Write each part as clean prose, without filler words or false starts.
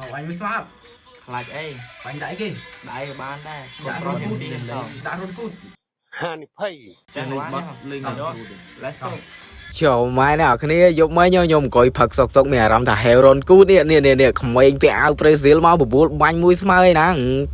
មកអញមិនស្មាប់ ខ្លាចអី បាញ់ដាក់អីគេ ដៃក៏បានដែរ ដាក់ ប្រុ រុនគូត សជាងពីរសង ដាក់រុនគូត ហានិភ័យ ចឹងបាន លេង យក Let's go. ចូលម៉ែអ្នកគ្នាយប់មិញខ្ញុំអង្គុយផឹកសុកសុកមានអារម្មណ៍ថា Heron គូតនេះនេះនេះក្មេងពាក់អាវប្រេស៊ីលមកបបួលបាញ់មួយស្មើឯណា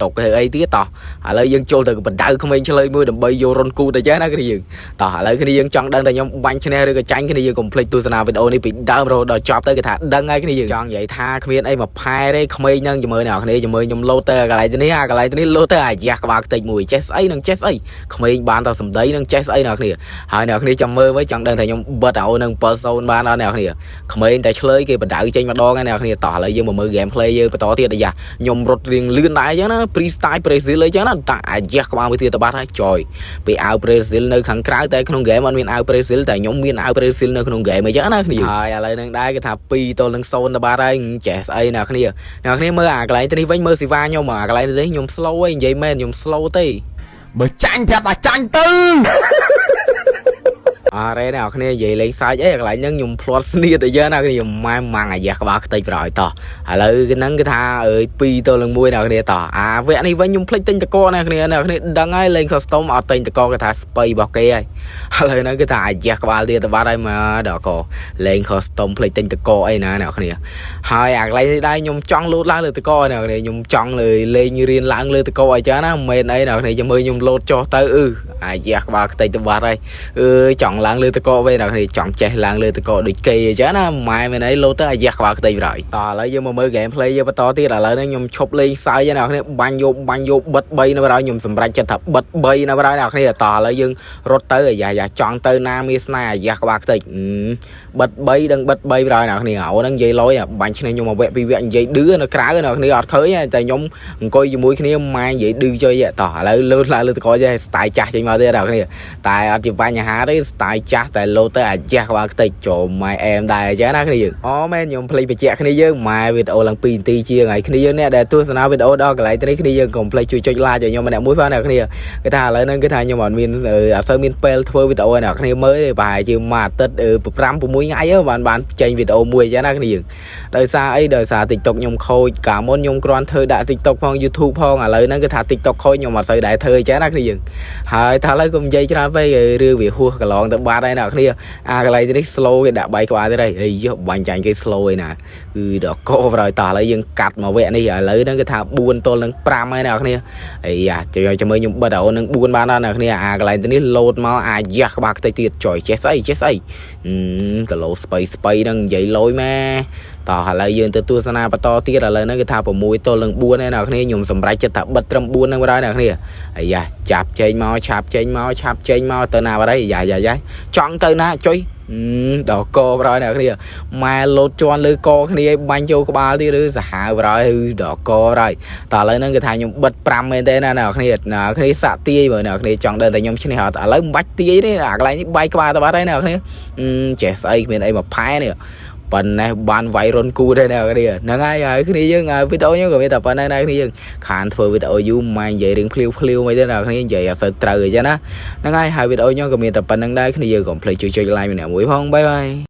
ຕົកធ្វើអីទៀតតោះឥឡូវយើងចូលទៅបណ្ដៅក្មេងឆ្លើយមួយដើម្បីយករនគូតទៅចេះណាគ្នាយើងតោះឥឡូវគ្នាយើងចង់ដឹងថាខ្ញុំបាញ់ឈ្នះឬក៏ចាញ់គ្នាយើងកុំភ្លេចទស្សនាវីដេអូនេះពីដើមរហូតដល់ចប់ទៅគេថាដឹងហើយគ្នាយើងចង់និយាយថាគ្មានអីមកផែទេក្មេងហ្នឹងជំរឿអ្នកគ្នាជំរឿខ្ញុំលោតទៅកន្លែងនេះអាកន្លែងនេះលោតទៅអាយ៉ាស់ក្បាលខ្ទេចមួយចេះស្អីនឹងចេះស្អីក្មេងបានតែសម្ដីនឹងចេះស្អីអ្នកគ្នាហើយអ្នកគ្នាចាំមើលមើលចង់ដឹងថាខ្ញុំបិទអូនឹង7-0បានអត់អ្នកគ្នាក្មេងតែឆ្លើយគេបដៅចេញម្ដងហើយអ្នកគ្នាតោះឥឡូវយើងមកមើល game play យើងបន្តទៀតអាយ៉ាខ្ញុំរត់រៀងលឿនដែរអញ្ចឹងណា free style Brazil អីចឹងណាតាអាយ៉ាស់ក្បាលមួយទៀតទៅបាត់ហើយចយពេលអាវ Brazil នៅខាងក្រៅតែក្នុង game អត់មានអាវ Brazil តែខ្ញុំមានអាវ Brazil នៅក្នុង game អីចឹងណាគ្នាហើយឥឡូវនឹងដែរគេថា2ទល់នឹង0ទៅបាត់ហើយចេះស្អីអ្នកគ្នាអ្នកគ្នាមើលអាកន្លែងនេះវិញមើលសេវាខ្ញុំអាកន្លែងនេះខ្ញុំ slow ឯងនិយាយមែនខ្ញុំ slow ទេ បើចាញ់ប្រាប់ថាចាញ់ទៅ អរេអ្នកគ្នានិយាយលេងសើចអីកន្លែងហ្នឹងខ្ញុំភ្លាត់ស្នៀតអីចឹងណាគ្នាម៉ែម៉ាំងអាយ៉ាស់ក្បាលខ្ទេចប្រហើយតោះឥឡូវហ្នឹងគឺថាអើយ2ទល់នឹង1អ្នកគ្នាតោះអាវគ្គនេះវិញខ្ញុំភ្លេចទិញតកអ្នកគ្នាអ្នកគ្នាដឹងហើយលេង custom អត់ទិញតកគេថាស្បៃរបស់គេហើយឥឡូវហ្នឹងគឺថាអាយ៉ាស់ក្បាលទៀតទៅបាត់ហើយមកដល់កលេង custom ភ្លេចទិញតកអីណាអ្នកគ្នាហើយអាកន្លែងនេះដែរខ្ញុំចង់លោតឡើងលើតកអ្នកគ្នាខ្ញុំចង់លើលេងរៀនឡើងលើតកអីចឹងណាមិនមែនអីអ្នកគ្នាចាំមើលខ្ញុំលោតចុះទៅអឺអាយ៉ាស់ក្បាលខ្ទេចទៅបាត់ហើយ អឺចង់ឡើងលើតកវិញអ្នកគ្នាចង់ចេះឡើងលើតកដូចគេអញ្ចឹងណាម៉ែមែនអីលោតទៅអាយ៉ាស់ក្បាលខ្ទេចប្រហើយតោះឥឡូវយើងមកមើល game play យើងបន្តទៀតឥឡូវនេះខ្ញុំឈប់លេងសើចអ្នកគ្នាបាញ់យកបាញ់យកបិទ3នៅប្រហើយខ្ញុំសម្រេចចិត្តថាបិទ3នៅប្រហើយអ្នកគ្នាតោះឥឡូវយើងរត់ទៅអាយ៉ាយ៉ាចង់ទៅណាមានស្នេហ៍អាយ៉ាស់ក្បាលខ្ទេចបិទ3ដឹងបិទ3ប្រហើយអ្នកគ្នាអូហ្នឹងនិយាយលយបាញ់ឈ្នះខ្ញុំមកវគ្គពីរវគ្គនិយាយឌឺនៅក្រៅអ្នកគ្នាអត់ឃើញតែខ្ញុំអង្គុយជាមួយគ្នាម៉ែនិយាយឌឺចុយតោះឥឡូវលើឡើងលើតកចេះ style ចាស់ចេញមកទៀតអ្នកគ្នា តែអត់ជាបញ្ហាទេ style ចាស់តែលោតទៅអាចាស់ក្បាលខ្ទេចចូលម៉ែអែមដែរអញ្ចឹងណាគ្នាយើងអូមែនខ្ញុំភ្លេចបញ្ជាក់គ្នាយើងម៉ែវីដេអូឡើង2នាទីជាងហើយគ្នាយើងអ្នកដែលទស្សនាវីដេអូដល់កន្លែងនេះគ្នាយើងកុំភ្លេចជួយចុច like ឲ្យខ្ញុំម្នាក់មួយផងអ្នកគ្នាគេថាឥឡូវហ្នឹងគឺថាខ្ញុំអត់មានអត់សូវមានពេលធ្វើវីដេអូឲ្យអ្នកគ្នាមើលទេប្រហែលជាមួយអាទិត្យ5 6ថ្ងៃបានបានចេញវីដេអូមួយអញ្ចឹងណាគ្នាយើងដោយសារអីដោយសារ TikTok ខ្ញុំខូចកាលមុនខ្ញុំគ្រាន់ធ្វើដាក់ TikTok ផង YouTube ផងឥឡូវហ្នឹងគឺថា TikTok ខូចខ្ញុំអត់សូវដែរធ្វើអញ្ចឹងណាគ្នាយើងហើយថាឥឡូវកុំនិយាយច្រើនពេករឿងវាហួសកន្លងទៅបាត់ហើយអ្នកគ្នាអាកន្លែងនេះ slow គេដាក់បាយក្បាលទៀតហើយអីយកបាញ់ចាញ់គេ slow ឯណាគឺដល់កប្រហើយតោះឥឡូវយើងកាត់មកវគ្គនេះឥឡូវហ្នឹងគឺថា4ទល់នឹង5ហើយអ្នកគ្នាអីយ៉ាជួយចាំមើលខ្ញុំបិទអូននឹង4បានដល់អ្នកគ្នាអាកន្លែងនេះលោតមកអាយ៉ាស់ក្បាលខ្ទេចទៀតចុយចេះស្អីចេះស្អីគីឡូស្បៃស្បៃហ្នឹងនិយាយលយម៉ែតោះឥឡូវយើងទៅទស្សនាបន្តទៀតឥឡូវហ្នឹងគឺថា6ទល់នឹង4ហើយអ្នកគ្នាខ្ញុំសម្រេចចិត្តថាបិទត្រឹម4ហ្នឹងបណ្ដោយអ្នកគ្នាអាយ៉ាចាប់ចេញមកឆាប់ចេញមកឆាប់ចេញមកទៅណាបាត់ហើយយ៉ាយ៉ាយ៉ាចង់ទៅណាចុយដល់កប្រហើយអ្នកគ្នាម៉ែលោតជន់លើកគ្នាឲ្យបាញ់ចូលក្បាលទៀតឬសាហាវប្រហើយដល់កប្រហើយតើឥឡូវហ្នឹងគឺថាខ្ញុំបិទ5មែនទេណាអ្នកគ្នាអ្នកគ្នាសាក់ទាយមើលអ្នកគ្នាចង់ដឹងតែខ្ញុំឈ្នះអត់ឥឡូវមិនបាច់ទាយទេអាកន្លែងនេះបាយក្បាលទៅបាត់ហើយអ្នកគ្នាចេះស្អីគ្មានអីមកផែនេះប៉ុណ្ណេះបានវាយរុនគូទេអ្នកគ្នាហ្នឹងហើយហើយគ្នាយើងវីដេអូខ្ញុំក៏មានតែប៉ុណ្ណេះដែរគ្នាយើងខានធ្វើវីដេអូយូរម៉ែនិយាយរឿងភ្លាវភ្លាវមិនទេអ្នកគ្នានិយាយអត់សូវត្រូវអីចឹងណាហ្នឹងហើយហើយវីដេអូខ្ញុំក៏មានតែប៉ុណ្្នឹងដែរគ្នាយើងកុំភ្លេចជួយចុច like ម្នាក់មួយផង bye bye.